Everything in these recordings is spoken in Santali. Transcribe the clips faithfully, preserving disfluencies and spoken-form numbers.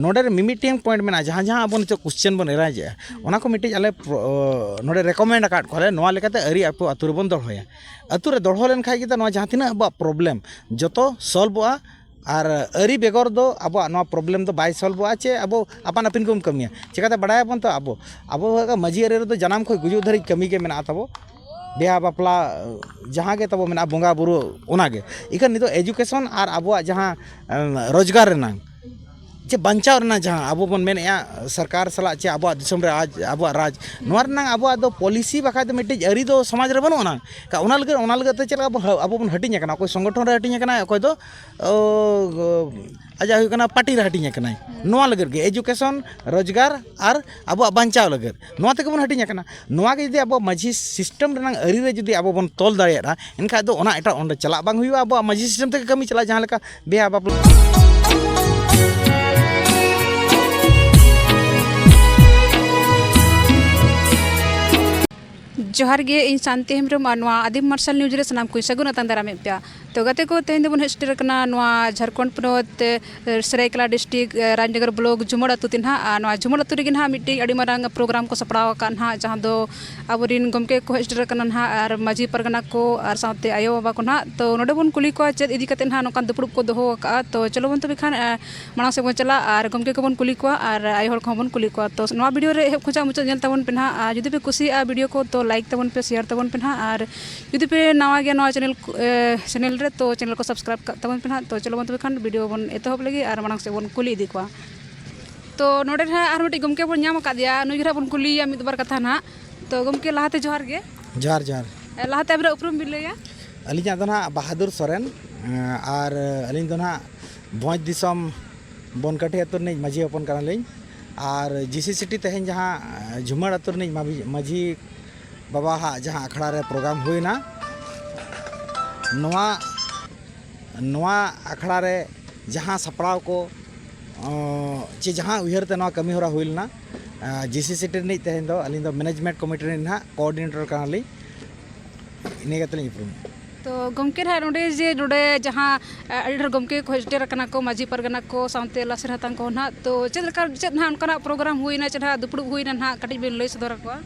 ᱱᱚᱰᱮ ᱨᱮ ᱢᱤᱢᱤᱫᱴᱮᱱ ᱯᱚᱭᱮᱱᱴ ᱢᱮᱱᱟᱜᱼᱟ, ᱡᱟᱦᱟᱸ ᱡᱟᱦᱟᱸ ᱟᱵᱚ ᱱᱤᱛᱚᱜ ᱠᱚᱥᱪᱮᱱ ᱵᱚᱱ ᱮᱨᱟᱭᱡᱮᱜᱼᱟ, ᱚᱱᱟ ᱠᱚ ᱢᱤᱫᱴᱤᱡ ᱟᱞᱮ ᱯᱨᱚ-, ᱱᱚᱰᱮ ᱨᱮᱠᱚᱢᱮᱱᱰ ᱟᱠᱟᱫ ᱠᱚᱣᱟᱞᱮ, ᱱᱚᱣᱟ ᱞᱮᱠᱟᱛᱮ ᱟᱹᱨᱤ ᱟᱹᱛᱩ ᱟᱹᱛᱩ ᱨᱮᱵᱚᱱ ᱫᱚᱦᱚᱭᱟ᱾ ᱟᱹᱛᱩ ᱨᱮ ᱫᱚᱦᱚ ᱞᱮᱱᱠᱷᱟᱡ ᱜᱮ ᱛᱚ ᱱᱚᱣᱟ ᱡᱟᱦᱟᱸ ᱛᱤᱱᱟᱹᱜ ᱟᱵᱚᱣᱟᱜ ᱯᱨᱚᱵᱞᱮᱢ ᱡᱚᱛᱚ ᱥᱚᱞᱵᱷᱚᱜᱼᱟ᱾ ᱟᱨ ᱟᱹᱨᱤ ᱵᱮᱜᱚᱨ ᱫᱚ ᱟᱵᱚᱣᱟᱜ ᱱᱚᱣᱟ ᱯᱨᱚᱵᱞᱮᱢ ᱫᱚ ᱵᱟᱭ ᱥᱚᱞᱵᱷᱚᱜᱼᱟ, ᱪᱮ ᱟᱵᱚ ᱟᱯᱟᱱ ᱟᱹᱯᱤᱱ ᱵᱚᱱ ᱠᱟᱹᱢᱤᱭᱟ᱾ ᱪᱮᱠᱟᱛᱮ ᱵᱟᱲᱟᱭᱟᱵᱚᱱ ᱛᱚ, ᱟᱵᱚ ᱟᱵᱚᱣᱟᱜ ᱢᱟᱹᱡᱷᱤ ᱟᱹᱨᱤ ᱨᱮᱫᱚ ᱡᱟᱱᱟᱢ ᱠᱷᱚᱱ ᱜᱩᱡᱩᱜ ᱫᱷᱟᱹᱨᱤᱡ ᱠᱟᱹᱢᱤ ᱜᱮ ᱢᱮᱱᱟᱜᱼᱟ ᱛᱟᱵᱚ᱾ ᱵᱤᱦᱟ ᱵᱟᱯᱞᱟ, ᱡᱟᱦᱟᱸ ᱜᱮ ᱛᱟᱵᱚ ᱢᱮᱱᱟᱜᱼᱟ, ᱵᱚᱸᱜᱟ ᱵᱩᱨᱩ, ᱚᱱᱟᱜᱮ᱾ ᱤᱠᱷᱟᱹᱱ ᱱᱤᱛᱚᱜ ᱮᱡᱩᱠᱮᱥᱚᱱ ᱟᱨ ᱟᱵᱚᱣᱟᱜ ᱡᱟᱦᱟᱸ, ᱮᱢ, ᱨᱳᱡᱽᱜᱟᱨ ᱨᱮᱱᱟᱝ, ᱪᱮ ᱵᱟᱧᱪᱟᱣ ᱨᱮᱱᱟᱜ ᱡᱟᱦᱟᱸ ᱟᱵᱚ ᱵᱚᱱ ᱢᱮᱱᱮᱫᱼᱟ, ᱥᱚᱨᱠᱟᱨ ᱥᱟᱞᱟᱜ ᱪᱮ ᱟᱵᱚᱣᱟᱜ ᱫᱤᱥᱚᱢ ᱨᱮ ᱟᱡ, ᱟᱵᱚᱣᱟᱜ ᱨᱟᱡᱽ, ᱱᱚᱣᱟ ᱨᱮᱱᱟᱜ ᱟᱵᱚᱣᱟᱜ ᱫᱚ ᱯᱚᱞᱤᱥᱤ ᱵᱟᱠᱷᱟᱡ ᱫᱚ ᱢᱤᱫᱴᱤᱡ ᱟᱹᱨᱤ ᱫᱚ ᱥᱚᱢᱟᱡᱽ ᱨᱮ ᱵᱟᱹᱱᱩᱜ ᱟᱱᱟᱝ᱾ ᱠᱟ-, ᱚᱱᱟ ᱞᱟᱹᱜᱤᱫ, ᱚᱱᱟ ᱞᱟᱹᱜᱤᱫ ᱛᱮ ᱪᱮᱫ ᱞᱮᱠᱟ ᱟᱵᱚ ᱦᱟ-, ᱟᱵᱚ ᱵᱚᱱ ᱦᱟᱹᱴᱤᱧ ᱟᱠᱟᱱᱟ, ᱚᱠᱚᱭ ᱥᱚᱝᱜᱚᱴᱷᱚᱱ ᱨᱮ ᱦᱟᱹᱴᱤᱧ ᱟᱠᱟᱱᱟᱭ, ᱚᱠᱚᱭ ᱫᱚ, ᱚ, ᱟᱡᱟᱜ ᱦᱩᱭᱩᱜ ᱠᱟᱱᱟ ᱯᱟᱨᱴᱤ ᱨᱮ ᱦᱟᱹᱴᱤᱧ ᱟᱠᱟᱱᱟᱭ᱾ ᱱᱚᱣᱟ ᱞᱟᱹᱜᱤᱫ ᱜᱮ ᱮᱡᱩᱠᱮᱥᱚᱱ, ᱨᱳᱡᱽᱜᱟᱨ ᱟᱨ ᱟᱵᱚᱣᱟᱜ ᱵᱟᱧᱪᱟᱣ ᱞᱟᱹᱜᱤᱫ ᱱᱚᱣᱟ ᱛᱮᱜᱮ ᱵᱚᱱ ᱦᱟᱹᱴᱤᱧ ᱟᱠᱟᱱᱟ᱾ ᱱᱚᱣᱟ ᱜᱮ ᱡᱩᱫᱤ ᱟᱵᱚ ᱢᱟᱹᱡᱷᱤ ᱥᱤᱥᱴᱮᱢ ᱨᱮᱱᱟᱜ ᱟᱹᱨᱤ ᱨᱮ ᱡᱩᱫᱤ ᱟᱵᱚ ᱵᱚᱱ ᱛᱚᱞ ᱫᱟᱲᱮᱭᱟᱜᱼᱟ, ᱮᱱᱠᱷᱟᱡ ᱫᱚ ᱚᱱᱟ ᱮᱴᱟᱜ ᱚᱸᱰᱮ ᱪᱟᱞᱟᱜ ᱵᱟᱝ ᱦᱩᱭᱩᱜᱼᱟ᱾ ᱟᱵᱚᱣᱟᱜ ᱢᱟᱹᱡᱷᱤ ᱥᱤᱥᱴᱮᱢ ᱛᱮᱜᱮ ᱠᱟᱹᱢᱤ ᱪᱟᱞᱟᱜᱼᱟ, ᱡᱟᱦᱟᱸ ᱞᱮᱠᱟ ᱵᱤᱦᱟ ᱵᱟᱯᱞᱟ᱾ ᱡᱚᱦᱟᱨ ᱜᱮ, ᱤᱧ ᱥᱟᱱᱛᱤ ᱦᱮᱢᱵᱨᱚᱢ ᱟᱨ ᱱᱚᱣᱟ ᱟᱹᱫᱤᱢ ᱢᱟᱨᱥᱟᱞ ᱱᱤᱭᱩᱡᱽ ᱨᱮ ᱥᱟᱱᱟᱢ ᱠᱚᱧ ᱥᱟᱹᱜᱩᱱ ᱟᱛᱟᱝ ᱫᱟᱨᱟᱢᱮᱫ ᱯᱮᱭᱟ᱾ ᱛᱚ ᱜᱟᱛᱮ ᱠᱚ, ᱛᱮᱦᱮᱧ ᱫᱚᱵᱚᱱ ᱦᱮᱡ ᱥᱮᱴᱮᱨ ᱟᱠᱟᱱᱟ ᱱᱚᱣᱟ ᱡᱷᱟᱲᱠᱷᱚᱸᱰ ᱯᱚᱱᱚᱛ, ᱮ, ᱥᱟᱹᱨᱟᱹᱭᱠᱮᱞᱟ ᱰᱤᱥᱴᱨᱤᱠᱴ, ᱮ, ᱨᱟᱡᱽᱱᱚᱜᱚᱨ ᱵᱞᱚᱠ ᱡᱷᱩᱢᱟᱹᱲ ᱟᱹᱛᱩ ᱛᱮ ᱱᱟᱦᱟᱜ᱾ ᱟᱨ ᱱᱚᱣᱟ ᱡᱷᱩᱢᱟᱹᱲ ᱟᱹᱛᱩ ᱨᱮᱜᱮ ᱱᱟᱦᱟᱜ ᱢᱤᱫᱴᱤᱡ ᱟᱹᱰᱤ ᱢᱟᱨᱟᱝ ᱯᱨᱳᱜᱨᱟᱢ ᱠᱚ ᱥᱟᱯᱲᱟᱣ ᱟᱠᱟᱫ ᱱᱟᱦᱟᱜ, ᱡᱟᱦᱟᱸ ᱫᱚ ᱟᱵᱚᱨᱮᱱ ᱜᱚᱢᱠᱮ ᱠᱚ ᱦᱮᱡ ᱥᱮᱴᱮᱨ ᱟᱠᱟᱱᱟ ᱱᱟᱦᱟᱜ, ᱟᱨ ᱢᱟᱹᱡᱷᱤ ᱯᱟᱨᱜᱟᱱᱟ ᱠᱚ ᱟᱨ ᱥᱟᱶᱛᱮ ᱟᱭᱳ ᱵᱟᱵᱟ ᱠᱚ ᱱᱟᱦᱟᱜ᱾ ᱛᱚ ᱱᱚᱰᱮ ᱵᱚᱱ ᱠᱩᱞᱤ ᱠᱚᱣᱟ ᱪᱮᱫ ᱤᱫᱤ ᱠᱟᱛᱮ ᱱᱟᱦᱟᱜ ᱱᱚᱝᱠᱟᱱ ᱫᱩᱯᱲᱩᱵ ᱠᱚ ᱫᱚᱦᱚ ᱟᱠᱟᱫᱼᱟ᱾ ᱛᱚ ᱪᱚᱞᱚ ᱵᱚᱱ ᱛᱚᱵᱮ ᱠᱷᱟᱱ, ᱮ, ᱢᱟᱲᱟᱝ ᱥᱮᱫ ᱵᱚᱱ ᱪᱟᱞᱟᱜᱼᱟ ᱟᱨ ᱜᱚᱢᱠᱮ ᱠᱚᱵᱚᱱ ᱠᱩᱞᱤ ᱠᱚᱣᱟ ᱟᱨ ᱟᱭᱳ ᱦᱚᱲ ᱠᱚᱦᱚᱸ ᱵᱚᱱ ᱠᱩᱞᱤ ᱠᱚᱣᱟ᱾ ᱛᱚ ᱱᱚᱣᱟ ᱵᱷᱤᱰᱤᱭᱳ ᱨᱮ ᱮᱦᱚᱵ ᱠᱷᱚᱱᱟᱜ ᱢᱩᱪᱟᱹᱫ ᱧᱮᱞ ᱛᱟᱵᱚᱱ ᱯᱮ ᱱᱟᱦᱟᱜ, ᱟᱨ ᱡᱩᱫᱤ ᱯᱮ ᱠᱩᱥᱤᱭᱟᱜᱼᱟ ᱵᱷᱤᱰᱤᱭᱳ ᱠᱚ, ᱛᱚ ᱞᱟᱭᱤᱠ ᱛᱟᱵᱚᱱ ᱯᱮ, ᱥᱮᱭᱟᱨ ᱛᱟᱵᱚᱱ ᱯᱮ ᱱᱟᱦᱟᱜ, ᱟᱨ ᱡᱩᱫᱤ ᱯᱮ ᱱᱟᱣᱟ ᱜᱮᱭᱟ ᱱᱚᱣᱟ ᱪᱮᱱᱮᱞ ᱠᱚ, ᱮ, ᱪᱮᱱᱮᱞ ᱨᱮ, ᱛᱚ ᱪᱮᱱᱮᱞ ᱠᱚ ᱥᱟᱵᱥᱠᱨᱟᱭᱤᱵ ᱠᱟᱜ ᱛᱟᱵᱚᱱ ᱯᱮ ᱱᱟᱦᱟᱜ᱾ ᱛᱚ ᱪᱚᱞᱚ ᱵᱚᱱ ᱛᱚᱵᱮ ᱠᱷᱟᱱ ᱵᱷᱤᱰᱤᱭᱳ ᱵᱚᱱ ᱮᱛᱚᱦᱚᱵ ᱞᱮᱜᱮ ᱟᱨ ᱢᱟᱲᱟᱝ ᱥᱮᱫ ᱵᱚᱱ ᱠᱩᱞᱤ ᱤᱫᱤ ᱠᱚᱣᱟ᱾ ᱛᱚ ᱱᱚᱰᱮ ᱱᱟᱦᱟᱜ ᱟᱨ ᱢᱤᱫᱴᱤᱡ ᱜᱚᱢᱠᱮ ᱵᱚᱱ ᱧᱟᱢ ᱟᱠᱟᱫᱮᱭᱟ, ᱱᱩᱭ ᱜᱮ ᱱᱟᱦᱟᱜ ᱵᱚᱱ ᱠᱩᱞᱤᱭᱮᱭᱟ ᱢᱤᱫ ᱵᱟᱨ ᱠᱟᱛᱷᱟ ᱱᱟᱦᱟᱜ᱾ ᱛᱚ ᱜᱚᱢᱠᱮ, ᱞᱟᱦᱟᱛᱮ ᱡᱚᱦᱟᱨ ᱜᱮ᱾ ᱡᱚᱦᱟᱨ, ᱡᱚᱦᱟᱨ᱾ ᱮ, ᱞᱟᱦᱟᱛᱮ ᱟᱵᱤᱱᱟᱜ ᱩᱯᱨᱩᱢ ᱵᱤᱱ ᱞᱟᱹᱭᱟ? ᱟᱹᱞᱤᱧᱟᱜ ᱫᱚ ᱱᱟᱦᱟᱜ ᱵᱟᱦᱟᱫᱩᱨ ᱥᱚᱨᱮᱱ, ᱮ, ᱟᱨ ᱟᱹᱞᱤᱧ ᱫᱚ ᱱᱟᱦᱟᱜ ᱵᱷᱚᱸᱡᱽ ᱫᱤᱥᱚᱢ ᱵᱚᱱᱠᱟᱴᱷᱤ ᱟᱹᱛᱩ ᱨᱤᱱᱤᱡ ᱢᱟᱹᱡᱷᱤ ᱦᱚᱯᱚᱱ ᱠᱟᱱᱟᱞᱤᱧ᱾ ᱟᱨ ᱡᱤ ᱥᱤ ᱥᱤ ᱴᱤ ᱛᱮᱦᱮᱧ ᱡᱟᱦᱟᱸ, ᱮ, ᱡᱷᱩᱢᱟᱹᱲ ᱟᱹᱛᱩ ᱨᱤᱱᱤᱡ ᱢᱟᱹᱡᱷᱤ, ᱢᱟᱹᱡᱷᱤ ᱵᱟᱵᱟᱣᱟᱜ ᱡᱟᱦᱟᱸ ᱟᱠᱷᱲᱟ ᱨᱮ ᱯᱨᱳᱜᱨᱟᱢ ᱦᱩᱭᱱᱟ, ᱱᱚᱣᱟ, ᱱᱚᱣᱟ ᱟᱠᱷᱲᱟ ᱨᱮ ᱡᱟᱦᱟᱸ ᱥᱟᱯᱲᱟᱣ ᱠᱚ, ᱚ, ᱪᱮ ᱡᱟᱦᱟᱸ ᱩᱭᱦᱟᱹᱨ ᱛᱮ ᱱᱚᱣᱟ ᱠᱟᱹᱢᱤ ᱦᱚᱨᱟ ᱦᱩᱭ ᱞᱮᱱᱟ, ᱮ, ᱡᱤ ᱥᱤ ᱥᱤ ᱴᱤ ᱨᱤᱱᱤᱡ ᱛᱮᱦᱮᱧ ᱫᱚ ᱟᱹᱞᱤᱧ ᱫᱚ ᱢᱮᱱᱮᱡᱽᱢᱮᱱᱴ ᱠᱚᱢᱤᱴᱤ ᱨᱤᱱᱤᱡ ᱱᱟᱦᱟᱜ ᱠᱳᱚᱨᱰᱤᱱᱮᱴᱚᱨ ᱠᱟᱱᱟᱞᱤᱧ᱾ ᱤᱱᱟᱹ ᱠᱟᱛᱮ ᱞᱤᱧ ᱩᱯᱨᱩᱢᱚᱜᱼᱟ᱾ ᱛᱚ ᱜᱚᱢᱠᱮ, ᱱᱟᱦᱟᱜ ᱱᱚᱰᱮ ᱡᱮ ᱱᱚᱰᱮ ᱡᱟᱦᱟᱸ ᱟᱹᱰᱤ ᱰᱷᱮᱨ ᱜᱚᱢᱠᱮ ᱠᱚ ᱥᱮᱴᱮᱨ ᱟᱠᱟᱱᱟ ᱠᱚ, ᱢᱟᱹᱡᱷᱤ ᱯᱟᱨᱜᱟᱱᱟ ᱠᱚ ᱥᱟᱶᱛᱮ ᱞᱟᱥᱮᱨ ᱦᱟᱛᱟᱝ ᱠᱚ ᱱᱟᱦᱟᱜ, ᱛᱚ ᱪᱮᱫ ᱞᱮᱠᱟ, ᱪᱮᱫ ᱱᱟᱦᱟᱜ ᱚᱱᱠᱟᱱᱟᱜ ᱯᱨᱳᱜᱨᱟᱢ ᱦᱩᱭᱱᱟ, ᱪᱮᱫ ᱱᱟᱦᱟᱜ ᱫᱩᱯᱲᱩᱵ ᱦᱩᱭᱱᱟ ᱱᱟᱦᱟᱜ, ᱠᱟᱹᱴᱤᱡ ᱵᱮᱱ ᱞᱟᱹᱭ ᱥᱚᱫᱚᱨ ᱟᱠᱚᱣᱟ?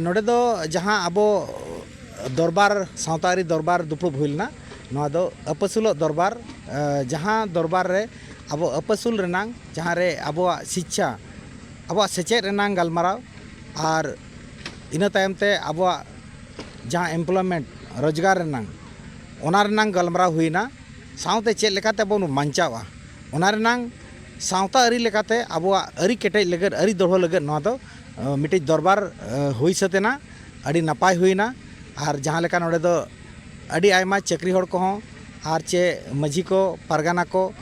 ᱱᱚᱰᱮ ᱫᱚ ᱡᱟᱦᱟᱸ ᱟᱵᱚ ᱫᱚᱨᱵᱟᱨ, ᱥᱟᱶᱛᱟ ᱟᱹᱨᱤ ᱫᱚᱨᱵᱟᱨ ᱫᱩᱯᱲᱩᱵ ᱦᱩᱭ ᱞᱮᱱᱟ, ᱱᱚᱣᱟ ᱫᱚ ᱟᱹᱯᱟᱹᱥᱩᱞᱚᱜ ᱫᱚᱨᱵᱟᱨ, ᱡᱟᱦᱟᱸ ᱫᱚᱨᱵᱟᱨ ᱨᱮ ᱟᱵᱚ ᱟᱹᱯᱟᱹᱥᱩᱞ ᱨᱮᱱᱟᱝ, ᱡᱟᱦᱟᱸ ᱨᱮ ᱟᱵᱚᱣᱟᱜ ᱥᱤᱪᱪᱷᱟ, ᱟᱵᱚᱣᱟᱜ ᱥᱮᱪᱮᱫ ᱨᱮᱱᱟᱝ ᱜᱟᱞᱢᱟᱨᱟᱣ, ᱟᱨ ᱤᱱᱟᱹ ᱛᱟᱭᱚᱢ ᱛᱮ ᱟᱵᱚᱣᱟᱜ ᱡᱟᱦᱟᱸ employment, ᱨᱳᱡᱽᱜᱟᱨ ᱨᱮᱱᱟᱝ, ᱚᱱᱟ ᱨᱮᱱᱟᱝ ᱜᱟᱞᱢᱟᱨᱟᱣ ᱦᱩᱭᱱᱟ᱾ ᱥᱟᱶᱛᱮ ᱪᱮᱫ ᱞᱮᱠᱟᱛᱮ ᱵᱚᱱ ᱵᱟᱧᱪᱟᱣᱟ, ᱚᱱᱟ ᱨᱮᱱᱟᱝ ᱥᱟᱶᱛᱟ ᱟᱹᱨᱤ ᱞᱮᱠᱟᱛᱮ ᱟᱵᱚᱣᱟᱜ ᱟᱹᱨᱤ ᱠᱮᱴᱮᱡ ᱞᱟᱹᱜᱤᱫ, ᱟᱹᱨᱤ ᱫᱚᱲᱦᱚ ᱞᱟᱹᱜᱤᱫ ᱱᱚᱣᱟ ᱫᱚ ᱢᱤᱫᱴᱤᱡ ᱫᱚᱨᱵᱟᱨ ᱦᱩᱭ ᱥᱟᱹᱛ ᱮᱱᱟ᱾ ᱟᱹᱰᱤ ᱱᱟᱯᱟᱭ ᱦᱩᱭᱱᱟ᱾ ᱟᱨ ᱡᱟᱦᱟᱸ ᱞᱮᱠᱟ ᱱᱚᱰᱮ ᱫᱚ ᱟᱹᱰᱤ ᱟᱭᱢᱟ ᱪᱟᱹᱠᱨᱤ ᱦᱚᱲ ᱠᱚᱦᱚᱸ ᱟᱨ ᱪᱮ ᱢᱟᱹᱡᱷᱤ ᱠᱚ, ᱯᱟᱨᱜᱟᱱᱟ ᱠᱚ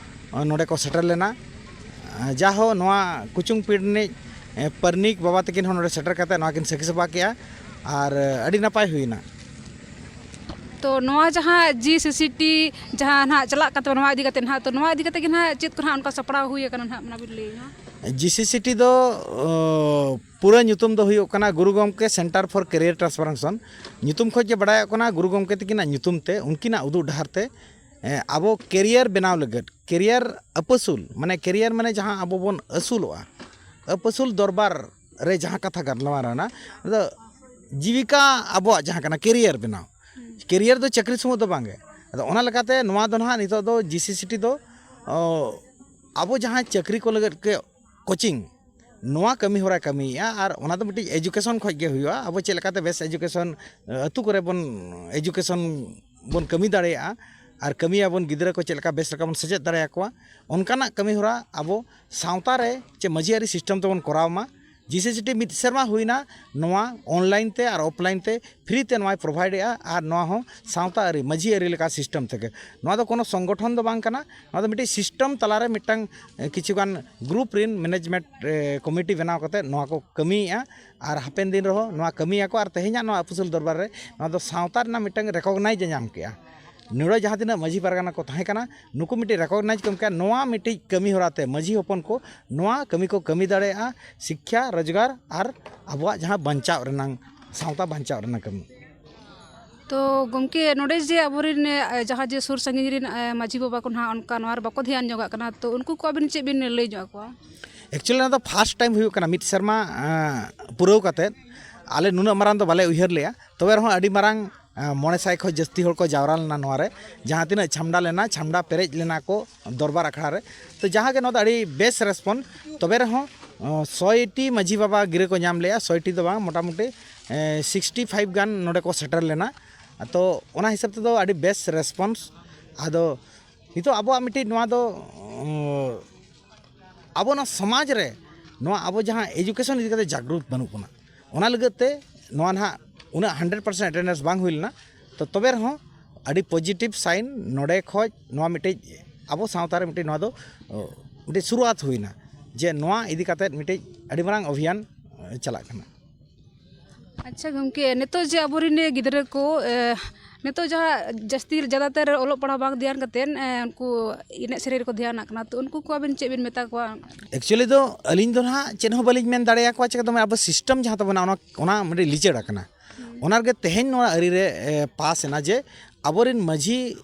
ᱱᱚᱰᱮ ᱠᱚ ᱥᱮᱴᱮᱨ ᱞᱮᱱᱟ᱾ ᱡᱟᱦᱳ, ᱱᱚᱣᱟ ᱠᱩᱪᱩᱝ ᱯᱤᱲ ᱨᱤᱱᱤᱡ ᱯᱟᱨᱱᱤᱠ ᱵᱟᱵᱟ ᱛᱟᱹᱠᱤᱱ ᱦᱚᱸ ᱱᱚᱰᱮ ᱥᱮᱴᱮᱨ ᱠᱟᱛᱮ ᱱᱚᱣᱟ ᱠᱤᱱ ᱥᱟᱹᱠᱷᱤ ᱥᱟᱯᱷᱟ ᱠᱮᱜᱼᱟ᱾ ᱟᱨ ᱟᱹᱰᱤ ᱱᱟᱯᱟᱭ ᱦᱩᱭᱱᱟ᱾ ᱛᱚ ᱱᱚᱣᱟ ᱡᱟᱦᱟᱸ ᱡᱤ ᱥᱤ ᱥᱤ ᱴᱤ ᱡᱟᱦᱟᱸ ᱱᱟᱦᱟᱜ ᱪᱟᱞᱟᱜ ᱠᱟᱱ ᱛᱟᱵᱚᱱᱟ, ᱱᱚᱣᱟ ᱤᱫᱤ ᱠᱟᱛᱮ ᱱᱟᱦᱟᱜ, ᱛᱚ ᱱᱚᱣᱟ ᱤᱫᱤ ᱠᱟᱛᱮ ᱜᱮ ᱱᱟᱦᱟᱜ ᱪᱮᱫ ᱠᱚ ᱱᱟᱦᱟᱜ ᱚᱱᱠᱟ ᱥᱟᱯᱲᱟᱣ ᱦᱩᱭ ᱟᱠᱟᱱᱟ ᱱᱟᱦᱟᱜ, ᱚᱱᱟ ᱵᱤᱱ ᱞᱟᱹᱭᱟ? ᱡᱤ ᱥᱤ ᱥᱤ ᱴᱤ ᱫᱚ ᱯᱩᱨᱟᱹ ᱧᱩᱛᱩᱢ ᱫᱚ ᱦᱩᱭᱩᱜ ᱠᱟᱱᱟ ᱜᱩᱨᱩ ᱜᱚᱢᱠᱮ Center for Career Transformation᱾ ᱧᱩᱛᱩᱢ ᱠᱷᱚᱱ ᱜᱮ ᱵᱟᱲᱟᱭᱚᱜ ᱠᱟᱱᱟ, ᱜᱩᱨᱩ ᱜᱚᱢᱠᱮ ᱛᱟᱹᱠᱤᱱᱟᱜ ᱧᱩᱛᱩᱢ ᱛᱮ, ᱩᱱᱠᱤᱱᱟᱜ ᱩᱫᱩᱜ ᱰᱟᱦᱟᱨ ᱛᱮ ᱟᱵᱚ ᱠᱮᱨᱤᱭᱟᱨ ᱵᱮᱱᱟᱣ ᱞᱟᱹᱜᱤᱫ, ᱠᱮᱨᱤᱭᱟᱨ ᱟᱹᱯᱟᱹᱥᱩᱞ, ᱢᱟᱱᱮ ᱠᱮᱨᱤᱭᱟᱨ ᱢᱟᱱᱮ ᱡᱟᱦᱟᱸ ᱟᱵᱚ ᱵᱚᱱ ᱟᱹᱥᱩᱞᱚᱜᱼᱟ, ᱟᱹᱯᱟᱹᱥᱩᱞ ᱫᱚᱨᱵᱟᱨ ᱨᱮ ᱡᱟᱦᱟᱸ ᱠᱟᱛᱷᱟ ᱜᱟᱞᱢᱟᱨᱟᱣ ᱮᱱᱟ, ᱚᱱᱟ ᱫᱚ ᱡᱤᱵᱤᱠᱟ ᱟᱵᱚᱣᱟᱜ ᱡᱟᱦᱟᱸ ᱠᱟᱱᱟ, ᱠᱮᱨᱤᱭᱟᱨ ᱵᱮᱱᱟᱣ᱾ ᱠᱮᱨᱤᱭᱟᱨ ᱫᱚ ᱪᱟᱹᱠᱨᱤ ᱥᱩᱢᱩᱝ ᱫᱚ ᱵᱟᱝᱜᱮ᱾ ᱟᱫᱚ ᱚᱱᱟ ᱞᱮᱠᱟᱛᱮ ᱱᱚᱣᱟ ᱫᱚ ᱱᱟᱦᱟᱜ ᱱᱤᱛᱚᱜ ᱫᱚ ᱡᱤ ᱥᱤ ᱥᱤ ᱴᱤ ᱫᱚ, ᱚ, ᱟᱵᱚ ᱡᱟᱦᱟᱸ ᱪᱟᱹᱠᱨᱤ ᱠᱚ ᱞᱟᱹᱜᱤᱫ ᱠᱮ ᱠᱳᱪᱤᱝ, ᱱᱚᱣᱟ ᱠᱟᱹᱢᱤ ᱦᱚᱨᱟᱭ ᱠᱟᱹᱢᱤᱭᱮᱫᱼᱟ᱾ ᱟᱨ ᱚᱱᱟ ᱫᱚ ᱢᱤᱫᱴᱤᱡ ᱮᱡᱩᱠᱮᱥᱚᱱ ᱠᱷᱚᱱ ᱜᱮ ᱦᱩᱭᱩᱜᱼᱟ᱾ ᱟᱵᱚ ᱪᱮᱫ ᱞᱮᱠᱟᱛᱮ ᱵᱮᱥ ᱮᱡᱩᱠᱮᱥᱚᱱ, ᱟᱹᱛᱩ ᱠᱚᱨᱮ ᱵᱚᱱ ᱮᱡᱩᱠᱮᱥᱚᱱ ᱵᱚᱱ ᱠᱟᱹᱢᱤ ᱫᱟᱲᱮᱭᱟᱜᱼᱟ ᱟᱨ ᱠᱟᱹᱢᱤᱭᱟᱵᱚᱱ, ᱜᱤᱫᱽᱨᱟᱹ ᱠᱚ ᱪᱮᱫ ᱞᱮᱠᱟ ᱵᱮᱥ ᱞᱮᱠᱟ ᱵᱚᱱ ᱥᱮᱪᱮᱫ ᱫᱟᱲᱮᱭᱟᱠᱚᱣᱟ, ᱚᱱᱠᱟᱱᱟᱜ ᱠᱟᱹᱢᱤ ᱦᱚᱨᱟ ᱟᱵᱚ ᱥᱟᱶᱛᱟ ᱨᱮ ᱪᱮ ᱢᱟᱹᱡᱷᱤ ᱟᱹᱨᱤ ᱥᱤᱥᱴᱮᱢ ᱛᱮᱵᱚᱱ ᱠᱚᱨᱟᱣ ᱢᱟ᱾ ᱡᱤ ᱥᱤ ᱥᱤ ᱴᱤ ᱢᱤᱫ ᱥᱮᱨᱢᱟ ᱦᱩᱭᱱᱟ, ᱱᱚᱣᱟ ᱚᱱᱞᱟᱭᱤᱱ ᱛᱮ ᱟᱨ ᱚᱯᱷᱞᱟᱭᱤᱱ ᱛᱮ ᱯᱷᱨᱤ ᱛᱮ ᱱᱚᱣᱟᱭ ᱯᱨᱳᱵᱷᱟᱭᱤᱰ ᱮᱜᱼᱟ᱾ ᱟᱨ ᱱᱚᱣᱟ ᱦᱚᱸ ᱥᱟᱶᱛᱟ ᱟᱹᱨᱤ, ᱢᱟᱹᱡᱷᱤ ᱟᱹᱨᱤ ᱞᱮᱠᱟ ᱥᱤᱥᱴᱮᱢ ᱛᱮᱜᱮ᱾ ᱱᱚᱣᱟ ᱫᱚ ᱠᱳᱱᱳ ᱥᱚᱝᱜᱚᱴᱷᱚᱱ ᱫᱚ ᱵᱟᱝ ᱠᱟᱱᱟ, ᱱᱚᱣᱟ ᱫᱚ ᱢᱤᱫᱴᱤᱡ ᱥᱤᱥᱴᱮᱢ ᱛᱟᱞᱟᱨᱮ ᱢᱤᱫᱴᱟᱝ, ᱮ, ᱠᱤᱪᱷᱩᱜᱟᱱ ᱜᱨᱩᱯ ᱨᱤᱱ ᱢᱮᱱᱮᱡᱽᱢᱮᱱᱴ, ᱮ, ᱠᱚᱢᱤᱴᱤ ᱵᱮᱱᱟᱣ ᱠᱟᱛᱮ ᱱᱚᱣᱟ ᱠᱚ ᱠᱟᱹᱢᱤᱭᱮᱜᱼᱟ᱾ ᱟᱨ ᱦᱟᱯᱮᱱ ᱫᱤᱱ ᱨᱮᱦᱚᱸ ᱱᱚᱣᱟ ᱠᱟᱹᱢᱤᱭᱟᱠᱚ᱾ ᱟᱨ ᱛᱮᱦᱮᱧᱟᱜ ᱱᱚᱣᱟ ᱟᱹᱯᱟᱹᱥᱩᱞ ᱫᱚᱨᱵᱟᱨ ᱨᱮ ᱱᱚᱣᱟ ᱫᱚ ᱥᱟᱶᱛᱟ ᱨᱮᱱᱟᱜ ᱢᱤᱫᱴᱟᱝ ᱨᱮᱠᱚᱜᱱᱟᱭᱤᱡᱽ ᱮ ᱧᱟᱢ ᱠᱮᱜᱼᱟ᱾ ᱱᱚᱰᱮ ᱡᱟᱦᱟᱸ ᱛᱤᱱᱟᱹᱜ ᱢᱟᱹᱡᱷᱤ ᱯᱟᱨᱜᱟᱱᱟ ᱠᱚ ᱛᱟᱦᱮᱸ ᱠᱟᱱᱟ, ᱱᱩᱠᱩ ᱢᱤᱫᱴᱤᱡ ᱨᱮᱠᱚᱜᱱᱟᱭᱤᱡᱽ ᱠᱚ ᱮᱢ ᱠᱮᱜᱼᱟ᱾ ᱱᱚᱣᱟ ᱢᱤᱫᱴᱤᱡ ᱠᱟᱹᱢᱤ ᱦᱚᱨᱟ ᱛᱮ ᱢᱟᱹᱡᱷᱤ ᱦᱚᱯᱚᱱ ᱠᱚ ᱱᱚᱣᱟ ᱠᱟᱹᱢᱤ ᱠᱚ ᱠᱟᱹᱢᱤ ᱫᱟᱲᱮᱭᱟᱜᱼᱟ, ᱥᱤᱠᱠᱷᱟ, ᱨᱳᱡᱽᱜᱟᱨ ᱟᱨ ᱟᱵᱚᱣᱟᱜ ᱡᱟᱦᱟᱸ ᱵᱟᱧᱪᱟᱣ ᱨᱮᱱᱟᱝ, ᱥᱟᱶᱛᱟ ᱵᱟᱧᱪᱟᱣ ᱨᱮᱱᱟᱜ ᱠᱟᱹᱢᱤ᱾ ᱛᱚ ᱜᱚᱢᱠᱮ, ᱱᱚᱰᱮ ᱡᱮ ᱟᱵᱚᱨᱮᱱ, ᱮ, ᱡᱟᱦᱟᱸ ᱡᱮ ᱥᱩᱨ ᱥᱟᱺᱜᱤᱧ ᱨᱮᱱ, ᱮ, ᱢᱟᱹᱡᱷᱤ ᱵᱟᱵᱟ ᱠᱚ ᱱᱟᱦᱟᱜ ᱚᱱᱠᱟ ᱱᱚᱣᱟ ᱨᱮ ᱵᱟᱠᱚ ᱫᱷᱮᱭᱟᱱ ᱧᱚᱜᱟᱜ ᱠᱟᱱᱟ, ᱛᱚ ᱩᱱᱠᱩ ᱠᱚ ᱟᱵᱤᱱ ᱪᱮᱫ ᱵᱤᱱ ᱞᱟᱹᱭ ᱧᱚᱜ ᱟᱠᱚᱣᱟ? ᱮᱠᱪᱩᱭᱮᱞᱤ ᱱᱚᱣᱟ ᱫᱚ ᱯᱷᱟᱥᱴ ᱴᱟᱭᱤᱢ ᱦᱩᱭᱩᱜ ᱠᱟᱱᱟ, ᱢᱤᱫ ᱥᱮᱨᱢᱟ ᱮᱸ, ᱯᱩᱨᱟᱹᱣ ᱠᱟᱛᱮᱫ ᱟᱞᱮ ᱱᱩᱱᱟᱹᱜ ᱢᱟᱨᱟᱝ ᱫᱚ ᱵᱟᱞᱮ ᱩᱭᱦᱟᱹᱨ ᱞᱮᱜᱼᱟ᱾ ᱛᱚᱵᱮ ᱨᱮᱦᱚᱸ ᱟᱹᱰᱤ ᱢᱟᱨᱟᱝ ᱮᱸ, ᱢᱚᱬᱮ ᱥᱟᱭ ᱠᱷᱚᱱ ᱡᱟᱹᱥᱛᱤ ᱦᱚᱲ ᱠᱚ ᱡᱟᱣᱨᱟ ᱞᱮᱱᱟ ᱱᱚᱣᱟ ᱨᱮ᱾ ᱡᱟᱦᱟᱸ ᱛᱤᱱᱟᱹᱜ ᱪᱷᱟᱢᱰᱟ ᱞᱮᱱᱟ, ᱪᱷᱟᱢᱰᱟ ᱯᱮᱨᱮᱡ ᱞᱮᱱᱟ ᱠᱚ ᱫᱚᱨᱵᱟᱨ ᱟᱠᱷᱲᱟ ᱨᱮ᱾ ᱛᱚ ᱡᱟᱦᱟᱸ ᱜᱮ ᱱᱚᱣᱟ ᱫᱚ ᱟᱹᱰᱤ ᱵᱮᱥ ᱨᱮᱥᱯᱚᱱᱥ᱾ ᱛᱚᱵᱮ ᱨᱮᱦᱚᱸ ᱚᱸ, ᱥᱚᱭ ᱴᱤ ᱢᱟᱹᱡᱷᱤ ᱵᱟᱵᱟ ᱜᱤᱨᱟᱹ ᱠᱚ ᱧᱟᱢ ᱞᱮᱜᱼᱟ, ᱥᱚᱭ ᱴᱤ ᱫᱚ ᱵᱟᱝ, ᱢᱚᱴᱟᱢᱩᱴᱤ ᱮᱸ, ᱥᱤᱠᱥᱴᱤ ᱯᱷᱟᱭᱤᱵᱷ ᱜᱟᱱ ᱱᱚᱰᱮ ᱠᱚ ᱥᱮᱴᱮᱨ ᱞᱮᱱᱟ᱾ ᱛᱚ ᱚᱱᱟ ᱦᱤᱥᱟᱹᱵ ᱛᱮᱫᱚ ᱟᱹᱰᱤ ᱵᱮᱥ ᱨᱮᱥᱯᱚᱱᱥ᱾ ᱟᱫᱚ ᱱᱤᱛᱚᱜ ᱟᱵᱚᱣᱟᱜ ᱢᱤᱫᱴᱤᱡ ᱱᱚᱣᱟ ᱫᱚ ᱚᱸ, ᱟᱵᱚ ᱱᱚᱣᱟ ᱥᱚᱢᱟᱡᱽ ᱨᱮ ᱱᱚᱣᱟ ᱟᱵᱚ ᱡᱟᱦᱟᱸ ᱮᱡᱩᱠᱮᱥᱚᱱ ᱤᱫᱤ ᱠᱟᱛᱮ ᱡᱟᱜᱽᱨᱩᱛ ᱵᱟᱹᱱᱩᱜ ᱵᱚᱱᱟ, ᱚᱱᱟ ᱞᱟᱹᱜᱤᱫ ᱛᱮ ᱱᱚᱣᱟ ᱱᱟᱦᱟᱜ ᱩᱱᱟᱹᱜ ᱦᱟᱱᱰᱨᱮᱰ ᱯᱟᱨᱥᱮᱱᱴ ᱮᱴᱮᱱᱰᱮᱱᱥ ᱵᱟᱝ ᱦᱩᱭ ᱞᱮᱱᱟ᱾ ᱛᱚ ᱛᱚᱵᱮ ᱨᱮᱦᱚᱸ ᱟᱹᱰᱤ ᱯᱚᱡᱤᱴᱤᱵᱷ ᱥᱟᱭᱤᱱ ᱱᱚᱰᱮ ᱠᱷᱚᱡ ᱱᱚᱣᱟ ᱢᱤᱫᱴᱤᱡ ᱟᱵᱚ ᱥᱟᱶᱛᱟ ᱨᱮ ᱢᱤᱫᱴᱤᱡ ᱱᱚᱣᱟ ᱫᱚ ᱚ, ᱢᱤᱫᱴᱤᱡ ᱥᱩᱨᱩᱣᱟᱛ ᱦᱩᱭᱱᱟ, ᱡᱮ ᱱᱚᱣᱟ ᱤᱫᱤ ᱠᱟᱛᱮ ᱢᱤᱫᱴᱤᱡ ᱟᱹᱰᱤ ᱢᱟᱨᱟᱝ ᱚᱵᱷᱤᱭᱟᱱ ᱚ, ᱪᱟᱞᱟᱜ ᱠᱟᱱᱟ᱾ ᱟᱪᱪᱷᱟ ᱜᱚᱢᱠᱮ, ᱱᱤᱛᱚᱜ ᱡᱮ ᱟᱵᱚᱨᱮᱱ ᱜᱤᱫᱽᱨᱟᱹ ᱠᱚ, ᱮ, ᱱᱤᱛᱚᱜ ᱡᱟᱦᱟᱸ ᱡᱟᱹᱥᱛᱤ ᱡᱟᱫᱟᱛᱟᱨ ᱚᱞᱚᱜ ᱯᱟᱲᱦᱟᱣ ᱵᱟᱝ ᱫᱷᱮᱭᱟᱱ ᱠᱟᱛᱮᱫ, ᱮ, ᱩᱱᱠᱩ ᱮᱱᱮᱡ ᱥᱮᱨᱮᱧ ᱨᱮᱠᱚ ᱫᱷᱮᱭᱟᱱᱟᱜ ᱠᱟᱱᱟ, ᱛᱚ ᱩᱱᱠᱩ ᱠᱚ ᱟᱵᱮᱱ ᱪᱮᱫ ᱵᱮᱱ ᱢᱮᱛᱟ ᱠᱚᱣᱟ? ᱮᱠᱪᱩᱭᱮᱞᱤ ᱫᱚ ᱟᱹᱞᱤᱧ ᱫᱚ ᱱᱟᱦᱟᱜ ᱪᱮᱫ ᱦᱚᱸ ᱵᱟᱹᱞᱤᱧ ᱢᱮᱱ ᱫᱟᱲᱮᱭᱟᱠᱚᱣᱟ, ᱪᱮᱠᱟ ᱫᱚᱢᱮ ᱟᱵᱚ ᱥᱤᱥᱴᱮᱢ ᱡᱟᱦᱟᱸ ᱛᱟᱵᱚᱱᱟ ᱚᱱᱟ, ᱚᱱᱟ ᱢᱤᱫᱴᱤᱡ ᱞᱤᱪᱟᱹᱲ ᱟᱠᱟᱱᱟ᱾ ᱚᱱᱟ ᱨᱮᱜᱮ ᱛᱮᱦᱮᱧ ᱱᱚᱣᱟ ᱟᱹᱨᱤ ᱨᱮ ᱮ, ᱯᱟᱥ ᱮᱱᱟ ᱡᱮ ᱟᱵᱚᱨᱮᱱ ᱢᱟᱹᱡᱷᱤ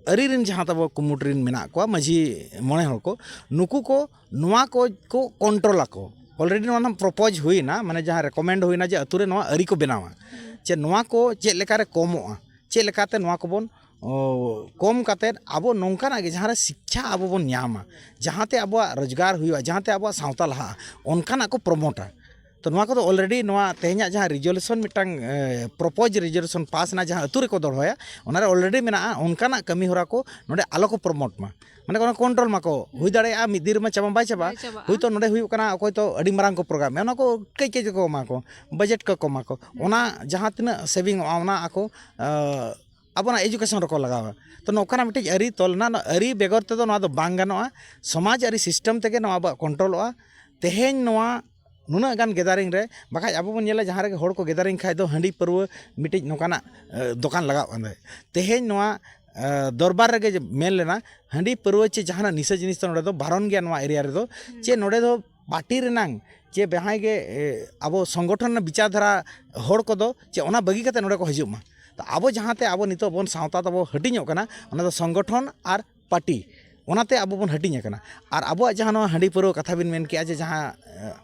ᱟᱹᱨᱤ ᱨᱮᱱ ᱡᱟᱦᱟᱸ ᱛᱟᱵᱚ ᱠᱩᱢᱩᱴ ᱨᱮᱱ ᱢᱮᱱᱟᱜ ᱠᱚᱣᱟ, ᱢᱟᱹᱡᱷᱤ ᱢᱚᱬᱮ ᱦᱚᱲ ᱠᱚ, ᱱᱩᱠᱩ ᱠᱚ ᱱᱚᱣᱟ ᱠᱚ ᱠᱚ ᱠᱚᱱᱴᱨᱳᱞ ᱟᱠᱚ᱾ ᱚᱞᱨᱮᱰᱤ ᱱᱚᱣᱟ ᱱᱟᱦᱟᱜ ᱯᱨᱚᱯᱳᱡᱽ ᱦᱩᱭᱱᱟ, ᱢᱟᱱᱮ ᱡᱟᱦᱟᱸ ᱨᱮᱠᱚᱢᱮᱱᱰ ᱦᱩᱭᱱᱟ ᱡᱮ ᱟᱹᱛᱩ ᱨᱮ ᱱᱚᱣᱟ ᱟᱹᱨᱤ ᱠᱚ ᱵᱮᱱᱟᱣᱟ, ᱡᱮ ᱱᱚᱣᱟ ᱠᱚ ᱪᱮᱫ ᱞᱮᱠᱟᱨᱮ ᱠᱚᱢᱚᱜᱼᱟ, ᱪᱮᱫ ᱞᱮᱠᱟᱛᱮ ᱱᱚᱣᱟ ᱠᱚᱵᱚᱱ ᱚ, ᱠᱚᱢ ᱠᱟᱛᱮᱫ ᱟᱵᱚ ᱱᱚᱝᱠᱟᱱᱟᱜ ᱜᱮ ᱡᱟᱦᱟᱸ ᱨᱮ ᱥᱤᱠᱠᱷᱟ ᱟᱵᱚ ᱵᱚᱱ ᱧᱟᱢᱟ, ᱡᱟᱦᱟᱸᱛᱮ ᱟᱵᱚᱣᱟᱜ ᱨᱳᱡᱽᱜᱟᱨ ᱦᱩᱭᱩᱜᱼᱟ, ᱡᱟᱦᱟᱸᱛᱮ ᱟᱵᱚᱣᱟᱜ ᱥᱟᱶᱛᱟ ᱞᱟᱦᱟᱜᱼᱟ, ᱚᱱᱠᱟᱱᱟᱜ ᱠᱚ ᱯᱨᱚᱢᱳᱴᱟ᱾ ᱛᱚ ᱱᱚᱣᱟ ᱠᱚᱫᱚ ᱚᱞᱨᱮᱰᱤ ᱱᱚᱣᱟ ᱛᱮᱦᱮᱧᱟᱜ ᱡᱟᱦᱟᱸ ᱨᱮᱡᱩᱞᱮᱥᱚᱱ ᱢᱤᱫᱴᱟᱝ ᱮ, ᱯᱨᱚᱯᱳᱡᱽ ᱨᱮᱡᱩᱞᱮᱥᱚᱱ ᱯᱟᱥ ᱮᱱᱟ, ᱡᱟᱦᱟᱸ ᱟᱹᱛᱩ ᱨᱮᱠᱚ ᱫᱚᱦᱚᱭᱟ, ᱚᱱᱟᱨᱮ ᱚᱞᱨᱮᱰᱤ ᱢᱮᱱᱟᱜᱼᱟ, ᱚᱱᱠᱟᱱᱟᱜ ᱠᱟᱹᱢᱤ ᱦᱚᱨᱟ ᱠᱚ ᱱᱚᱰᱮ ᱟᱞᱚ ᱠᱚ ᱯᱨᱚᱢᱳᱴ ᱢᱟ, ᱢᱟᱱᱮ ᱚᱱᱟ ᱠᱚᱱᱴᱨᱳᱞ ᱢᱟᱠᱚ᱾ ᱦᱩᱭ ᱫᱟᱲᱮᱭᱟᱜᱼᱟ ᱢᱤᱫ ᱫᱤᱱ ᱨᱮᱢᱟ ᱪᱟᱵᱟ ᱵᱟᱭ ᱪᱟᱵᱟᱜᱼᱟ᱾ ᱵᱟᱭ ᱪᱟᱵᱟᱜᱼᱟ᱾ ᱦᱳᱭᱛᱳ ᱱᱚᱰᱮ ᱦᱩᱭᱩᱜ ᱠᱟᱱᱟ ᱚᱠᱚᱭ ᱛᱚ ᱟᱹᱰᱤ ᱢᱟᱨᱟᱝ ᱠᱚ ᱯᱨᱳᱜᱨᱟᱢ ᱮᱫᱟ, ᱚᱱᱟ ᱠᱚ ᱠᱟᱹᱡ ᱠᱟᱹᱡ ᱠᱚ ᱮᱢᱟ ᱠᱚ, ᱵᱟᱡᱮᱴ ᱠᱚ ᱠᱚᱢᱟ ᱠᱚ, ᱚᱱᱟ ᱡᱟᱦᱟᱸ ᱛᱤᱱᱟᱹᱜ ᱥᱮᱵᱷᱤᱝ ᱚᱜᱼᱟ ᱚᱱᱟ ᱟᱠᱚ ᱟᱵᱚᱱᱟᱜ ᱮᱡᱩᱠᱮᱥᱚᱱ ᱨᱮᱠᱚ ᱞᱟᱜᱟᱣᱟ᱾ ᱛᱚ ᱱᱚᱝᱠᱟᱱᱟᱜ ᱢᱤᱫᱴᱤᱡ ᱟᱹᱨᱤ ᱛᱚᱞ ᱮᱱᱟ, ᱱᱚᱣᱟ ᱟᱹᱨᱤ ᱵᱮᱜᱚᱨ ᱛᱮᱫᱚ ᱱᱚᱣᱟ ᱫᱚ ᱵᱟᱝ ᱜᱟᱱᱚᱜᱼᱟ᱾ ᱥᱚᱢᱟᱡᱽ ᱟᱹᱨᱤ ᱥᱤᱥᱴᱮᱢ ᱛᱮᱜᱮ ᱱᱚᱣᱟ ᱟᱵᱚᱣᱟᱜ ᱠᱚᱱᱴᱨᱳᱞᱚᱜᱼᱟ᱾ ᱛᱮᱦᱮᱧ ᱱᱚᱣᱟ ᱱᱩᱱᱟᱹᱜ ᱜᱟᱱ ᱜᱮᱫᱟᱨᱤᱝ ᱨᱮ, ᱵᱟᱠᱷᱟᱡ ᱟᱵᱚ ᱵᱚᱱ ᱧᱮᱞᱟ ᱡᱟᱦᱟᱸ ᱨᱮᱜᱮ ᱦᱚᱲ ᱠᱚ ᱜᱮᱫᱟᱨᱤᱝ ᱠᱷᱟᱡ ᱫᱚ ᱦᱟᱺᱰᱤ ᱯᱟᱹᱨᱣᱟᱹ ᱢᱤᱫᱴᱤᱡ ᱱᱚᱝᱠᱟᱱᱟᱜ ᱮ, ᱫᱚᱠᱟᱱ ᱞᱟᱜᱟᱣ ᱠᱟᱱ ᱛᱟᱦᱮᱸᱫ᱾ ᱛᱮᱦᱮᱧ ᱱᱚᱣᱟ ᱮ, ᱫᱚᱨᱵᱟᱨ ᱨᱮᱜᱮ ᱡᱮ ᱢᱮᱱ ᱞᱮᱱᱟ ᱦᱟᱺᱰᱤ ᱯᱟᱹᱨᱣᱟᱹ ᱪᱮ ᱡᱟᱦᱟᱱᱟᱜ ᱱᱤᱥᱟᱹ ᱡᱤᱱᱤᱥ ᱫᱚ ᱱᱚᱰᱮ ᱫᱚ ᱵᱟᱨᱚᱱ ᱜᱮᱭᱟ ᱱᱚᱣᱟ ᱮᱨᱤᱭᱟ ᱨᱮᱫᱚ, ᱪᱮ ᱱᱚᱰᱮ ᱫᱚ ᱯᱟᱨᱴᱤ ᱨᱮᱱᱟᱝ ᱪᱮ ᱡᱟᱦᱟᱸᱭ ᱜᱮ ᱮ, ᱟᱵᱚ ᱥᱚᱝᱜᱚᱴᱷᱚᱱ ᱨᱮᱱᱟᱜ ᱵᱤᱪᱟᱨ ᱫᱷᱟᱨᱟ ᱦᱚᱲ ᱠᱚᱫᱚ ᱪᱮ ᱚᱱᱟ ᱵᱟᱹᱜᱤ ᱠᱟᱛᱮ ᱱᱚᱰᱮ ᱠᱚ ᱦᱤᱡᱩᱜ ᱢᱟ᱾ ᱛᱚ ᱟᱵᱚ ᱡᱟᱦᱟᱸᱛᱮ ᱟᱵᱚ ᱱᱤᱛᱚᱜ ᱵᱚᱱ ᱥᱟᱶᱛᱟ ᱛᱟᱵᱚ ᱦᱟᱹᱴᱤᱧᱚᱜ ᱠᱟᱱᱟ, ᱚᱱᱟ ᱫᱚ ᱥᱚᱝᱜᱚᱴᱷᱚᱱ ᱟᱨ ᱯᱟᱨᱴᱤ, ᱚᱱᱟᱛᱮ ᱟᱵᱚ ᱵᱚᱱ ᱦᱟᱹᱴᱤᱧ ᱟᱠᱟᱱᱟ᱾ ᱟᱨ ᱟᱵᱚᱣᱟᱜ ᱡᱟᱦᱟᱸ ᱱᱚᱣᱟ ᱦᱟᱺᱰᱤ ᱯᱟᱹᱨᱣᱟᱹ ᱠᱟᱛᱷᱟ ᱵᱤᱱ ᱢᱮᱱ ᱠᱮᱜᱼᱟ ᱡᱮ ᱡᱟᱦᱟᱸ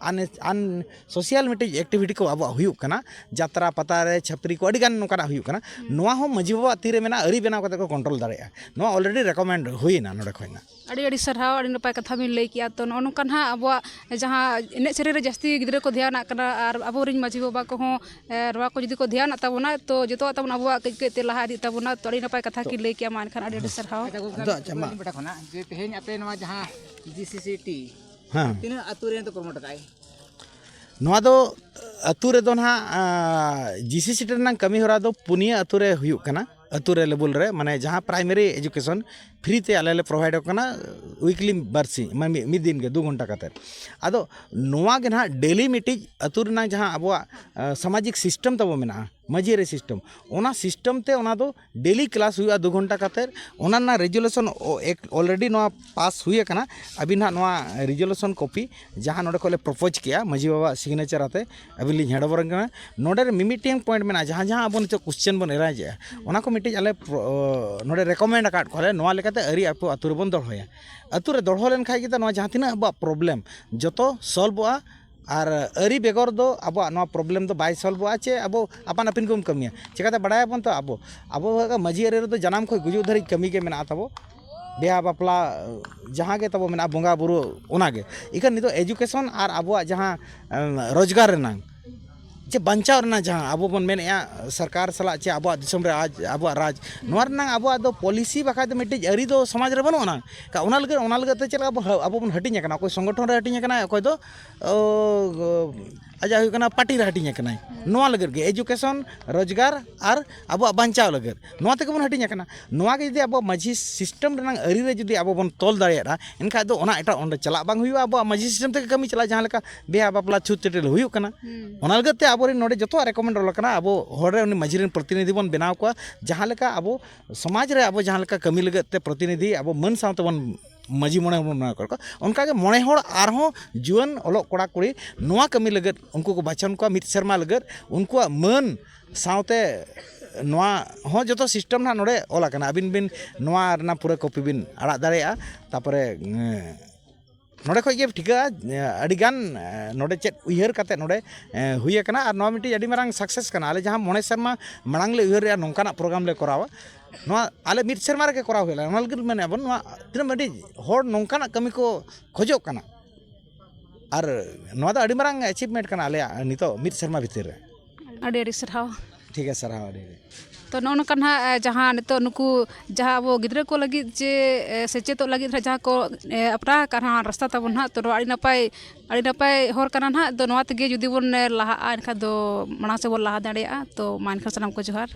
ᱟᱱ ᱟᱱ ᱥᱳᱥᱤᱭᱟᱞ ᱢᱤᱫᱴᱤᱡ ᱮᱠᱴᱤᱵᱷᱤᱴᱤ ᱠᱚ ᱟᱵᱚᱣᱟᱜ ᱦᱩᱭᱩᱜ ᱠᱟᱱᱟ, ᱡᱟᱛᱨᱟ ᱯᱟᱛᱟ ᱨᱮ ᱪᱷᱟᱹᱯᱨᱤ ᱠᱚ ᱟᱹᱰᱤ ᱜᱟᱱ ᱱᱚᱝᱠᱟᱱᱟᱜ ᱦᱩᱭᱩᱜ ᱠᱟᱱᱟ, ᱱᱚᱣᱟ ᱦᱚᱸ ᱢᱟᱹᱡᱷᱤ ᱵᱟᱵᱟᱣᱟᱜ ᱛᱤ ᱨᱮ ᱢᱮᱱᱟᱜᱼᱟ, ᱟᱹᱨᱤ ᱵᱮᱱᱟᱣ ᱠᱟᱛᱮ ᱠᱚ ᱠᱚᱱᱴᱨᱳᱞ ᱫᱟᱲᱮᱭᱟᱜᱼᱟ᱾ ᱱᱚᱣᱟ ᱚᱞᱨᱮᱰᱤ ᱨᱮᱠᱚᱢᱮᱱᱰ ᱦᱩᱭᱮᱱᱟ ᱱᱚᱰᱮ ᱠᱷᱚᱱᱟᱜ᱾ ᱟᱹᱰᱤ ᱟᱹᱰᱤ ᱥᱟᱨᱦᱟᱣ, ᱟᱹᱰᱤ ᱱᱟᱯᱟᱭ ᱠᱟᱛᱷᱟ ᱵᱤᱱ ᱞᱟᱹᱭ ᱠᱮᱜᱼᱟ᱾ ᱛᱚ, ᱱᱚᱜᱼᱚ ᱱᱚᱝᱠᱟ ᱱᱟᱦᱟᱜ ᱟᱵᱚᱣᱟᱜ ᱡᱟᱦᱟᱸ ᱮᱱᱮᱡ ᱥᱮᱨᱮᱧ ᱨᱮ ᱡᱟᱹᱥᱛᱤ ᱜᱤᱫᱽᱨᱟᱹ ᱠᱚ ᱫᱷᱮᱭᱟᱱᱟᱜ ᱠᱟᱱᱟ, ᱟᱨ ᱟᱵᱚᱨᱮᱱ ᱢᱟᱹᱡᱷᱤ ᱵᱟᱵᱟ ᱠᱚᱦᱚᱸ, ᱮ, ᱱᱚᱣᱟ ᱠᱚ ᱡᱩᱫᱤ ᱠᱚ ᱫᱷᱮᱭᱟᱱᱟᱜ ᱛᱟᱵᱚᱱᱟ, ᱛᱚ ᱡᱚᱛᱚᱣᱟᱜ ᱛᱟᱵᱚᱱ ᱟᱵᱚᱣᱟᱜ ᱠᱟᱹᱡ ᱠᱟᱹᱡ ᱛᱮ ᱞᱟᱦᱟ ᱤᱫᱤᱜ ᱛᱟᱵᱚᱱᱟ᱾ ᱛᱚ, ᱟᱹᱰᱤ ᱱᱟᱯᱟᱭ ᱠᱟᱛᱷᱟ ᱠᱤᱱ ᱞᱟᱹᱭ ᱠᱮᱜᱼᱟ, ᱢᱟ ᱮᱱᱠᱷᱟᱱ ᱟᱹᱰᱤ ᱟᱹᱰᱤ ᱥᱟᱨᱦᱟᱣ᱾ ᱟᱪᱪᱷᱟ, ᱜᱚᱢᱠᱮ, ᱟᱫᱚ ᱟᱪᱪᱷᱟ, ᱢᱟ᱾ ᱟᱹᱞᱤᱧ ᱯᱟᱦᱴᱟ ᱠᱷᱚᱱᱟᱜ ᱡᱮ ᱛᱮᱦᱮᱧ ᱟᱯᱮ ᱱᱚᱣᱟ ᱡᱟᱦᱟᱸ ᱡᱤ ᱥᱤ ᱥᱤ ᱴᱤ, ᱦᱮᱸ᱾ ᱛᱤᱱᱟᱹᱜ ᱟᱹᱛᱩ ᱨᱮᱱ ᱫᱚ ᱯᱨᱚᱢᱳᱴ ᱟᱠᱟᱫᱼᱟᱭ? ᱱᱚᱣᱟ ᱫᱚ ᱟᱹᱛᱩ ᱨᱮᱫᱚ ᱱᱟᱦᱟᱜ, ᱟ, ᱡᱤ ᱥᱤ ᱥᱤ ᱴᱤ ᱨᱮᱱᱟᱜ ᱠᱟᱹᱢᱤ ᱦᱚᱨᱟ ᱫᱚ ᱯᱩᱱᱭᱟᱹ ᱟᱹᱛᱩ ᱨᱮ ᱦᱩᱭᱩᱜ ᱠᱟᱱᱟ᱾ ᱟᱹᱛᱩ ᱨᱮ ᱞᱮᱵᱮᱞ ᱨᱮ, ᱢᱟᱱᱮ, ᱡᱟᱦᱟᱸ ᱯᱨᱟᱭᱢᱟᱨᱤ ᱮᱡᱩᱠᱮᱥᱚᱱ ᱯᱷᱨᱤ ᱛᱮ ᱟᱞᱮ ᱞᱮ ᱯᱨᱳᱵᱷᱟᱭᱤᱰ ᱠᱟᱱᱟ, ᱣᱤᱠᱞᱤ ᱵᱟᱨᱥᱤᱧ, ᱢᱟᱱᱮ, ᱢᱤᱫ, ᱢᱤᱫ ᱫᱤᱱ ᱜᱮ ᱫᱩ ᱜᱷᱚᱱᱴᱟ ᱠᱟᱛᱮ᱾ ᱟᱫᱚ ᱱᱚᱣᱟ ᱜᱮ ᱱᱟᱦᱟᱜ ᱰᱮᱞᱤ ᱢᱤᱫᱴᱤᱡ ᱟᱹᱛᱩ ᱨᱮᱱᱟᱜ ᱡᱟᱦᱟᱸ ᱟᱵᱚᱣᱟᱜ, ᱟ, ᱥᱟᱢᱟᱡᱤᱠ ᱥᱤᱥᱴᱮᱢ ᱛᱟᱵᱚ ᱢᱮᱱᱟᱜᱼᱟ, ᱢᱟᱹᱡᱷᱤ ᱟᱹᱨᱤ ᱥᱤᱥᱴᱮᱢ, ᱚᱱᱟ ᱥᱤᱥᱴᱮᱢ ᱛᱮ ᱚᱱᱟ ᱫᱚ ᱰᱮᱞᱤ ᱠᱞᱟᱥ ᱦᱩᱭᱩᱜᱼᱟ ᱫᱩ ᱜᱷᱚᱱᱴᱟ ᱠᱟᱛᱮ᱾ ᱚᱱᱟ ᱨᱮᱱᱟᱜ ᱨᱮᱡᱩᱞᱮᱥᱚᱱ ᱚᱞᱨᱮᱰᱤ ᱱᱚᱣᱟ ᱯᱟᱥ ᱦᱩᱭ ᱟᱠᱟᱱᱟ᱾ ᱟᱹᱵᱤᱱ ᱱᱟᱦᱟᱜ ᱱᱚᱣᱟ ᱨᱮᱡᱩᱞᱮᱥᱚᱱ ᱠᱚᱯᱤ ᱡᱟᱦᱟᱸ ᱱᱚᱰᱮ ᱠᱷᱚᱱ ᱞᱮ ᱯᱨᱚᱯᱳᱡᱽ ᱠᱮᱜᱼᱟ ᱢᱟᱹᱡᱷᱤ ᱵᱟᱵᱟ ᱥᱤᱜᱽᱱᱮᱪᱟᱨ ᱟᱛᱮ, ᱟᱹᱵᱤᱱ ᱞᱤᱧ ᱦᱮᱰ ᱳᱵᱷᱟᱨ ᱠᱟᱱᱟ᱾ ᱱᱚᱰᱮ ᱨᱮ ᱢᱤᱢᱤᱫᱴᱟᱝ ᱯᱚᱭᱮᱱᱴ ᱢᱮᱱᱟᱜᱼᱟ, ᱡᱟᱦᱟᱸ ᱡᱟᱦᱟᱸ ᱟᱵᱚ ᱱᱤᱛᱚᱜ ᱠᱚᱥᱪᱮᱱ ᱵᱚᱱ ᱮᱨᱟᱭᱤᱡᱽ ᱮᱜᱼᱟ, ᱚᱱᱟ ᱠᱚ ᱢᱤᱫᱴᱤᱡ ᱟᱞᱮ ᱯᱨᱚ-, ᱱᱚᱰᱮ ᱨᱮᱠᱚᱢᱮᱱᱰ ᱟᱠᱟᱫ ᱠᱚᱣᱟᱞᱮ, ᱱᱚᱣᱟ ᱞᱮᱠᱟᱛᱮ ᱟᱹᱨᱤ ᱟᱹᱛᱩ ᱟᱹᱛᱩ ᱨᱮᱵᱚᱱ ᱫᱚᱦᱚᱭᱟ᱾ ᱟᱹᱛᱩ ᱨᱮ ᱫᱚᱦᱚ ᱞᱮᱱᱠᱷᱟᱡ ᱜᱮ ᱛᱚ ᱱᱚᱣᱟ ᱡᱟᱦᱟᱸ ᱛᱤᱱᱟᱹᱜ ᱟᱵᱚᱣᱟᱜ ᱯᱨᱚᱵᱞᱮᱢ ᱡᱚᱛᱚ ᱥᱚᱞᱵᱷᱚᱜᱼᱟ᱾ ᱟᱨ ᱟᱹᱨᱤ ᱵᱮᱜᱚᱨ ᱫᱚ ᱟᱵᱚᱣᱟᱜ ᱱᱚᱣᱟ ᱯᱨᱚᱵᱞᱮᱢ ᱫᱚ ᱵᱟᱭ ᱥᱚᱞᱵᱷᱚᱜᱼᱟ, ᱪᱮ ᱟᱵᱚ ᱟᱯᱟᱱ ᱟᱹᱯᱤᱱ ᱜᱮᱵᱚᱱ ᱠᱟᱹᱢᱤᱭᱟ᱾ ᱪᱮᱠᱟᱛᱮ ᱵᱟᱲᱟᱭᱟᱵᱚᱱ ᱛᱚ, ᱟᱵᱚ, ᱟᱵᱚ ᱢᱟᱹᱡᱷᱤ ᱟᱹᱨᱤ ᱨᱮᱫᱚ ᱡᱟᱱᱟᱢ ᱠᱷᱚᱱ ᱜᱩᱡᱩᱜ ᱫᱷᱟᱹᱨᱤᱡ ᱠᱟᱹᱢᱤ ᱜᱮ ᱢᱮᱱᱟᱜᱼᱟ ᱛᱟᱵᱚ᱾ ᱵᱤᱦᱟ ᱵᱟᱯᱞᱟ, ᱡᱟᱦᱟᱸ ᱜᱮ ᱛᱟᱵᱚ ᱢᱮᱱᱟᱜᱼᱟ, ᱵᱚᱸᱜᱟ ᱵᱩᱨᱩ, ᱚᱱᱟᱜᱮ᱾ ᱤᱠᱷᱟᱹᱱ ᱱᱤᱛᱚᱜ ᱮᱡᱩᱠᱮᱥᱚᱱ ᱟᱨ ᱟᱵᱚᱣᱟᱜ ᱡᱟᱦᱟᱸ, ᱮᱸ, ᱨᱳᱡᱽᱜᱟᱨ ᱨᱮᱱᱟᱝ, ᱪᱮ ᱵᱟᱧᱪᱟᱣ ᱨᱮᱱᱟᱜ ᱡᱟᱦᱟᱸ ᱟᱵᱚ ᱵᱚᱱ ᱢᱮᱱᱮᱫᱼᱟ, ᱥᱚᱨᱠᱟᱨ ᱥᱟᱞᱟᱜ ᱪᱮ ᱟᱵᱚᱣᱟᱜ ᱫᱤᱥᱚᱢ ᱨᱮ ᱟᱡ, ᱟᱵᱚᱣᱟᱜ ᱨᱟᱡᱽ, ᱱᱚᱣᱟ ᱨᱮᱱᱟᱝ ᱟᱵᱚᱣᱟᱜ ᱫᱚ ᱯᱚᱞᱤᱥᱤ ᱵᱟᱠᱷᱟᱡ ᱫᱚ ᱢᱤᱫᱴᱤᱡ ᱟᱹᱨᱤ ᱫᱚ ᱥᱚᱢᱟᱡᱽ ᱨᱮ ᱵᱟᱹᱱᱩᱜ ᱟᱱᱟ᱾ ᱠᱟ-, ᱚᱱᱟ ᱞᱟᱹᱜᱤᱫ, ᱚᱱᱟ ᱞᱟᱹᱜᱤᱫ ᱛᱮ ᱪᱮᱫ ᱞᱮᱠᱟ ᱟᱵᱚ, ᱟᱵᱚ ᱵᱚᱱ ᱦᱟᱹᱴᱤᱧ ᱟᱠᱟᱱᱟ, ᱚᱠᱚᱭ ᱥᱚᱝᱜᱚᱴᱷᱚᱱ ᱨᱮ ᱦᱟᱹᱴᱤᱧ ᱟᱠᱟᱱᱟᱭ, ᱚᱠᱚᱭ ᱫᱚ, ᱚ, ᱟᱡᱟᱜ ᱦᱩᱭᱩᱜ ᱠᱟᱱᱟ ᱯᱟᱨᱴᱤ ᱨᱮ ᱦᱟᱹᱴᱤᱧ ᱟᱠᱟᱱᱟᱭ᱾ ᱱᱚᱣᱟ ᱞᱟᱹᱜᱤᱫ ᱜᱮ ᱮᱡᱩᱠᱮᱥᱚᱱ, ᱨᱳᱡᱽᱜᱟᱨ ᱟᱨ ᱟᱵᱚᱣᱟᱜ ᱵᱟᱧᱪᱟᱣ ᱞᱟᱹᱜᱤᱫ, ᱱᱚᱣᱟ ᱛᱮᱜᱮ ᱵᱚᱱ ᱦᱟᱹᱴᱤᱧ ᱟᱠᱟᱱᱟ᱾ ᱱᱚᱣᱟ ᱜᱮ ᱡᱩᱫᱤ ᱟᱵᱚᱣᱟᱜ ᱢᱟᱹᱡᱷᱤ ᱥᱤᱥᱴᱮᱢ ᱨᱮᱱᱟᱜ ᱟᱹᱨᱤ ᱨᱮ ᱡᱩᱫᱤ ᱟᱵᱚ ᱵᱚᱱ ᱛᱚᱞ ᱫᱟᱲᱮᱭᱟᱜᱼᱟ, ᱮᱱᱠᱷᱟᱡ ᱫᱚ ᱚᱱᱟ ᱮᱴᱟᱜ ᱚᱸᱰᱮ ᱪᱟᱞᱟᱜ ᱵᱟᱝ ᱦᱩᱭᱩᱜᱼᱟ᱾ ᱟᱵᱚᱣᱟᱜ ᱢᱟᱹᱡᱷᱤ ᱥᱤᱥᱴᱮᱢ ᱛᱮᱜᱮ ᱠᱟᱹᱢᱤ ᱪᱟᱞᱟᱜᱼᱟ, ᱡᱟᱦᱟᱸ ᱞᱮᱠᱟ ᱵᱤᱦᱟ ᱵᱟᱯᱞᱟ ᱪᱷᱩᱛ ᱪᱟᱹᱴᱭᱟᱹᱞ ᱦᱩᱭᱩᱜ ᱠᱟᱱᱟ᱾ ᱦᱩᱸ᱾ ᱚᱱᱟ ᱞᱟᱹᱜᱤᱫ ᱛᱮ ᱟᱵᱚᱨᱮᱱ ᱱᱚᱰᱮ ᱡᱚᱛᱚᱣᱟᱜ ᱨᱮᱠᱚᱢᱮᱱᱰ ᱚᱞ ᱟᱠᱟᱱᱟ, ᱟᱵᱚ ᱦᱚᱲ ᱨᱮ ᱩᱱᱤ ᱢᱟᱹᱡᱷᱤ ᱨᱮᱱ ᱯᱨᱚᱛᱤᱱᱤᱫᱷᱤ ᱵᱚᱱ ᱵᱮᱱᱟᱣ ᱠᱚᱣᱟ, ᱡᱟᱦᱟᱸ ᱞᱮᱠᱟ ᱟᱵᱚ ᱥᱚᱢᱟᱡᱽ ᱨᱮ ᱟᱵᱚ ᱡᱟᱦᱟᱸ ᱞᱮᱠᱟ ᱠᱟᱹᱢᱤ ᱞᱟᱹᱜᱤᱫ ᱛᱮ ᱯᱨᱚᱛᱤᱱᱤᱫᱷᱤ ᱟᱵᱚ ᱢᱟᱹᱱ ᱥᱟᱶ ᱛᱮᱵᱚᱱ ᱢᱟᱹᱡᱷᱤ ᱢᱚᱬᱮ ᱦᱚᱲ ᱵᱚᱱ ᱵᱮᱱᱟᱣ ᱠᱚᱣᱟ, ᱚᱱᱠᱟᱜᱮ ᱢᱚᱬᱮ ᱦᱚᱲ ᱟᱨᱦᱚᱸ ᱡᱩᱣᱟᱹᱱ ᱚᱞᱚᱜ ᱠᱚᱲᱟ ᱠᱩᱲᱤ ᱱᱚᱣᱟ ᱠᱟᱹᱢᱤ ᱞᱟᱹᱜᱤᱫ ᱩᱱᱠᱩ ᱠᱚ ᱵᱟᱪᱷᱚᱱ ᱠᱚᱣᱟ, ᱢᱤᱫ ᱥᱮᱨᱢᱟ ᱞᱟᱹᱜᱤᱫ ᱩᱱᱠᱩᱣᱟᱜ ᱢᱟᱹᱱ ᱥᱟᱶᱛᱮ ᱱᱚᱣᱟ ᱦᱚᱸ ᱡᱚᱛᱚ ᱥᱤᱥᱴᱮᱢ ᱱᱟᱦᱟᱜ ᱱᱚᱰᱮ ᱚᱞ ᱟᱠᱟᱱᱟ᱾ ᱟᱹᱵᱤᱱ ᱵᱤᱱ ᱱᱚᱣᱟ ᱨᱮᱱᱟᱜ ᱯᱩᱨᱟᱹ ᱠᱚᱯᱤ ᱵᱤᱱ ᱟᱲᱟᱜ ᱫᱟᱲᱮᱭᱟᱜᱼᱟ᱾ ᱛᱟᱨᱯᱚᱨᱮ ᱮᱸ, ᱱᱚᱰᱮ ᱠᱷᱚᱡ ᱜᱮ ᱴᱷᱤᱠᱟᱹᱜᱼᱟ ᱮᱸ, ᱟᱹᱰᱤᱜᱟᱱ ᱮᱸ, ᱱᱚᱰᱮ ᱪᱮᱫ ᱩᱭᱦᱟᱹᱨ ᱠᱟᱛᱮ ᱱᱚᱰᱮ ᱮᱸ, ᱦᱩᱭ ᱟᱠᱟᱱᱟ᱾ ᱟᱨ ᱱᱚᱣᱟ ᱢᱤᱫᱴᱤᱡ ᱟᱹᱰᱤ ᱢᱟᱨᱟᱝ ᱥᱟᱠᱥᱮᱥ ᱠᱟᱱᱟ᱾ ᱟᱞᱮ ᱡᱟᱦᱟᱸ ᱢᱚᱬᱮ ᱥᱮᱨᱢᱟ ᱢᱟᱲᱟᱝ ᱞᱮ ᱩᱭᱦᱟᱹᱨ ᱞᱮᱜᱼᱟ ᱱᱚᱝᱠᱟᱱᱟᱜ ᱯᱨᱳᱜᱨᱟᱢ ᱞᱮ ᱠᱚᱨᱟᱣᱟ, ᱱᱚᱣᱟ ᱟᱞᱮ ᱢᱤᱫ ᱥᱮᱨᱢᱟ ᱨᱮᱜᱮ ᱠᱚᱨᱟᱣ ᱦᱩᱭ ᱞᱮᱱᱟ᱾ ᱚᱱᱟ ᱞᱟᱹᱜᱤᱫ ᱢᱮᱱᱮᱫᱼᱟ ᱵᱚᱱ, ᱱᱚᱣᱟ ᱛᱤᱱᱟᱹᱜ ᱢᱤᱫᱴᱤᱡ ᱦᱚᱲ ᱱᱚᱝᱠᱟᱱᱟᱜ ᱠᱟᱹᱢᱤ ᱠᱚ ᱠᱷᱚᱡᱚᱜ ᱠᱟᱱᱟ᱾ ᱟᱨ ᱱᱚᱣᱟ ᱫᱚ ᱟᱹᱰᱤ ᱢᱟᱨᱟᱝ ᱟᱪᱤᱵᱷᱢᱮᱱᱴ ᱠᱟᱱᱟ ᱟᱞᱮᱭᱟᱜ ᱱᱤᱛᱚᱜ ᱢᱤᱫ ᱥᱮᱨᱢᱟ ᱵᱷᱤᱛᱤᱨ ᱨᱮ᱾ ᱟᱹᱰᱤ ᱟᱹᱰᱤ ᱥᱟᱨᱦᱟᱣ᱾ ᱴᱷᱤᱠ ᱜᱮᱭᱟ, ᱥᱟᱨᱦᱟᱣ ᱟᱹᱰᱤ ᱟᱹᱰᱤ᱾ ᱛᱚ ᱱᱚᱜᱼᱚ ᱱᱚᱝᱠᱟ ᱱᱟᱦᱟᱜ ᱮ, ᱡᱟᱦᱟᱸ ᱱᱤᱛᱚᱜ ᱱᱩᱠᱩ ᱡᱟᱦᱟᱸ ᱟᱵᱚ ᱜᱤᱫᱽᱨᱟᱹ ᱠᱚ ᱞᱟᱹᱜᱤᱫ ᱡᱮ ᱮ, ᱥᱮᱪᱮᱫᱚᱜ ᱞᱟᱹᱜᱤᱫ ᱱᱟᱦᱟᱜ ᱡᱟᱦᱟᱸ ᱠᱚ ᱮ, ᱟᱯᱱᱟᱨ ᱟᱠᱟᱫ ᱱᱟᱦᱟᱜ ᱨᱟᱥᱛᱟ ᱛᱟᱵᱚᱱ ᱱᱟᱦᱟᱜ, ᱛᱚ ᱱᱚᱣᱟ ᱟᱹᱰᱤ ᱱᱟᱯᱟᱭ ᱟᱹᱰᱤ ᱱᱟᱯᱟᱭ ᱦᱚᱨ ᱠᱟᱱᱟ ᱱᱟᱦᱟᱜ᱾ ᱛᱚ ᱱᱚᱣᱟ ᱛᱮᱜᱮ ᱡᱩᱫᱤ ᱵᱚᱱ ᱮ, ᱞᱟᱦᱟᱜᱼᱟ, ᱮᱱᱠᱷᱟᱱ ᱫᱚ ᱢᱟᱲᱟᱝ ᱥᱮᱫ ᱵᱚᱱ ᱞᱟᱦᱟ ᱫᱟᱲᱮᱭᱟᱜᱼᱟ᱾ ᱛᱚ ᱢᱟ ᱮᱱᱠᱷᱟᱱ ᱥᱟᱱᱟᱢ ᱠᱚ ᱡᱚᱦᱟᱨ᱾